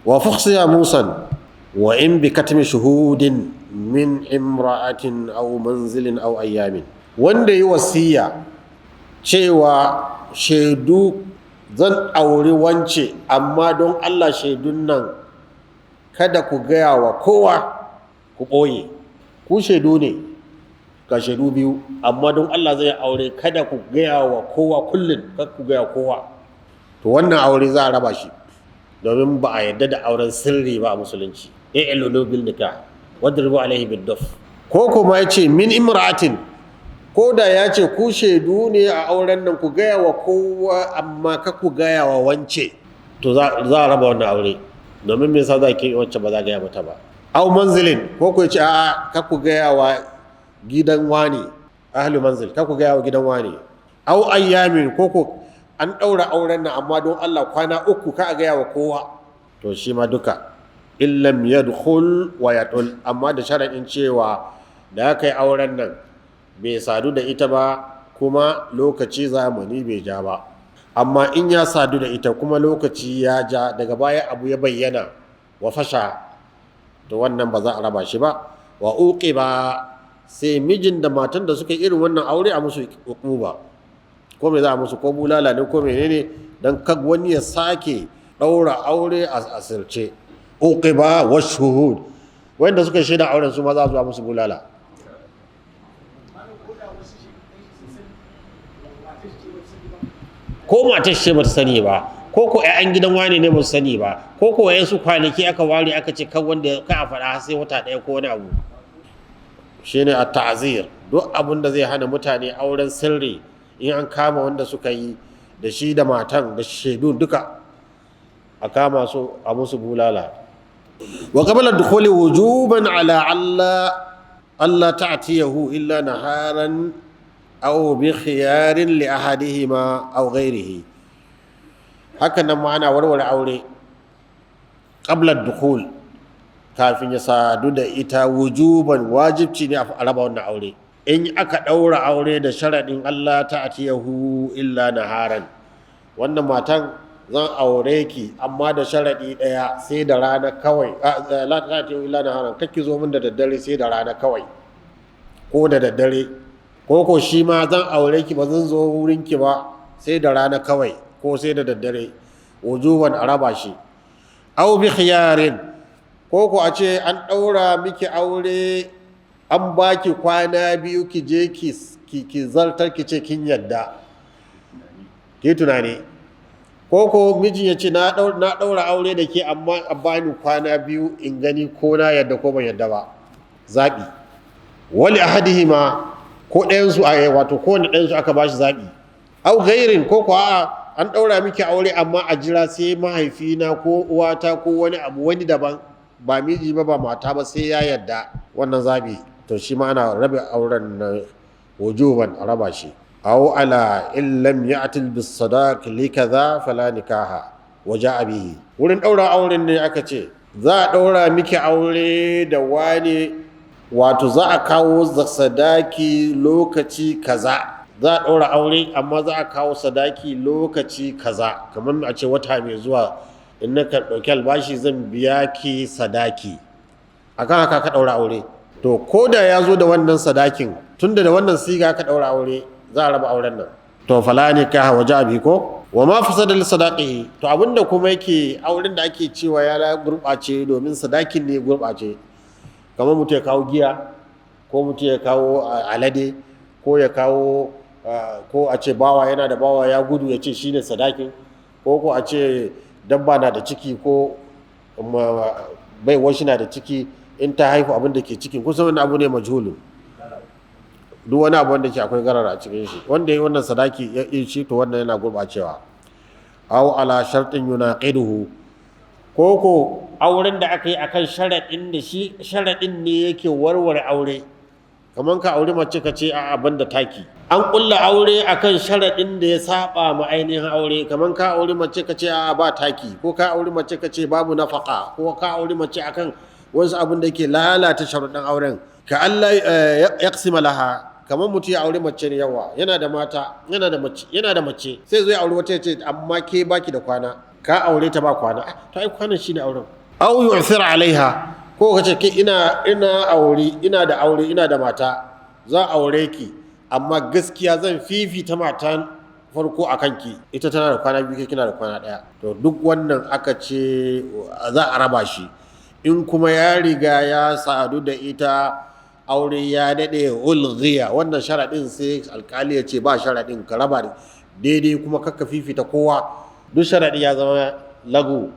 Wa fukhsiya musan wa in bi katmi shuhudin min imra'atin aw manzilin aw ayyamin. Wanda yi wasiya cewa shaidu zan auri wance, amma don Allah shaidun nan kada ku gaya wa kowa, ku ɓoye. Ku shaidu ne, ga shaidu biyu, amma don Allah zai aure, kada ku gaya wa kowa, kullum kada ku gaya kowa. To wannan aure za a raba shi, domin ba a yadda da auren sirri ba a musulunci. I'lulu bil nikah wadribu alaihi bid duf. Ko kuma ya ce min imra'atin, ko da ya ce ku shaidu ne a auren nan, ku gaya wa kowa amma ka ku gaya wa wance, to za a raba wannan aure. Domin me yasa za ki wacce ba za gaya mata ba? Au manzilin, ko ku ce a'a, ka ku gaya wa gidan wani, ahlu manzil, ka ku gaya wa gidan wani. Au ayyamin, ko ku an ɗaura auren nan amma don Allah kwana 3 ka a gaya wa kowa. To shi ma duka illam yadkhul wa yatul, amma da sharaɗin cewa da aka yi auren nan bai sadu da ita ba, kuma lokaci zamani bai ja ba. Amma in ya sadu da ita kuma lokaci ya ja, daga baya abu ya bayyana wa fasha, to wannan ba za a raba shi ba. Wa uqiba, sai mijin da matan da suka yi irin wannan aure a musu uquba, ko me za a musu, ko bulala ne ko menene, dan kag wani ya sake ɗaura aure a asirce. Uqiba wa shuhud, wanda suka shaida auren su ma za su musu bulala. Ko matar ce ba ta sani ba, ko ko ƴaƴan gidan wane ne ba su sani ba, ko ko su kwanaki aka ware aka ce kan wanda ka a faɗa sai wata ɗaya ko wani abu. Shine a ta'zir, duk abin da zai hana mutane auren sirri, in an kama wanda suka yi da shi da matan da shaidun duka a kama su a musu bulala. Wa qabla dukhuli wujuban ala alla alla ta'tiyahu illa naharan aw bi khiyarin li ahadihima aw ghairihi. Haka nan ma ana warware aure qabla dukhul, kafin ya sadu da ita, wujuban wajibci ne a raba wannan aure. In aka ɗaura aure da sharaɗin Allah ta'tiyahu illa naharan, wannan matan zan aure ki amma da sharaɗi ɗaya, sai da rana kawai. La ta'tiyahu illa naharan, kake zo min da daddare, sai da rana kawai, ko da daddare. Ko shi ma zan aure ki, ba zan zo wurin ki ba sai da rana kawai, ko sai da daddare, wujuban a raba shi. Aw bi khiyarin, ko a ce an ɗaura miki aure, an baki kwana 2 ki je ki zartar, ki ce kin yadda, ki tunani. Ko mijin ya ce na ɗaura aure da ke, amma a bani kwana 2 in gani ko na yadda ko ban yadda ba, zaɓi. Wali ahadihima, ko ɗayansu a wato kowane ɗayansu aka bashi zaɓi. Au gairin, ko ko a'a, an ɗaura miki aure amma a jira sai mahaifina ko uwata ko wani abu wani daban, ba miji ba ba mata ba, sai ya yadda, wannan zaɓi. To shi ma ana rabe auren na wujuban, a raba shi. Aw ala in lam ya'til bis sadaq li kaza fala nikaha wa ja'a bihi. Wurin ɗaura auren ne aka ce za a ɗaura miki aure da wani, wato za a kawo sadaki lokaci kaza, za a ɗaura aure amma za a kawo sadaki lokaci kaza, kamar a ce wata mai zuwa in na ɗauki albashi zan biya ki sadaki. Akan haka ka ɗaura aure. To ko da ya zo da wannan sadakin, tunda da wannan siga ka ɗaura aure, za a raba auren nan. To fala nikaha wa jabi ko wa ma fasada li sadaqihi. To abinda kuma yake auren da ake cewa ya gurɓace domin sadakin ne gurɓace, kamar mutum ya kawo giya, ko mutum ya kawo alade, ko ya kawo ko a ce bawa, yana da bawa ya gudu, ya ce shine sadakin, ko a ce dabba na da ciki, ko baiwar shi na da ciki, in ta haihu abin da ke cikin, kusan wani abu ne majhulun, duk wani abu wanda ke akwai garar a cikin shi, wanda ya yi wannan sadaki ya yi shi, to wannan yana gurɓacewa. Aw ala shartin yunaqiduhu, ko auren da aka yi akan sharaɗin da shi sharaɗin ne yake warware aure, kamar ka auri mace ka ce a'a ban da taki. An ƙulla aure akan sharaɗin da ya saba ma ainihin aure, kamar ka auri mace ka ce a'a ba taki, ko ka auri mace ka ce babu nafaka, ko ka auri mace akan wasu abin da yake lalata sharuɗin auren. Ka Allah yaqsima laha, kamar mutum ya auri mace ne yawa, yana da mata, yana da mace, sai zo ya auri wata ya ce amma ke baki da kwana. Ka aure ta ba kwana. To ai kwanan shine auren. Aw yu'thir alaiha, ko ka ce ke ina aure, ina da aure, ina da mata, za aure ki, amma gaskiya zan fifita matan farko a kanki, ita tana da kwana 2, ke kina da kwana 1. To duk wannan aka ce za a raba shi. In kuma ya riga ya sadu da ita, aure ya daɗe, ulghiya wannan sharaɗin, sai alkali ya ce ba sharaɗin, ka raba daidai kuma kakka fifita kowa, duk sharaɗi ya zama lagu.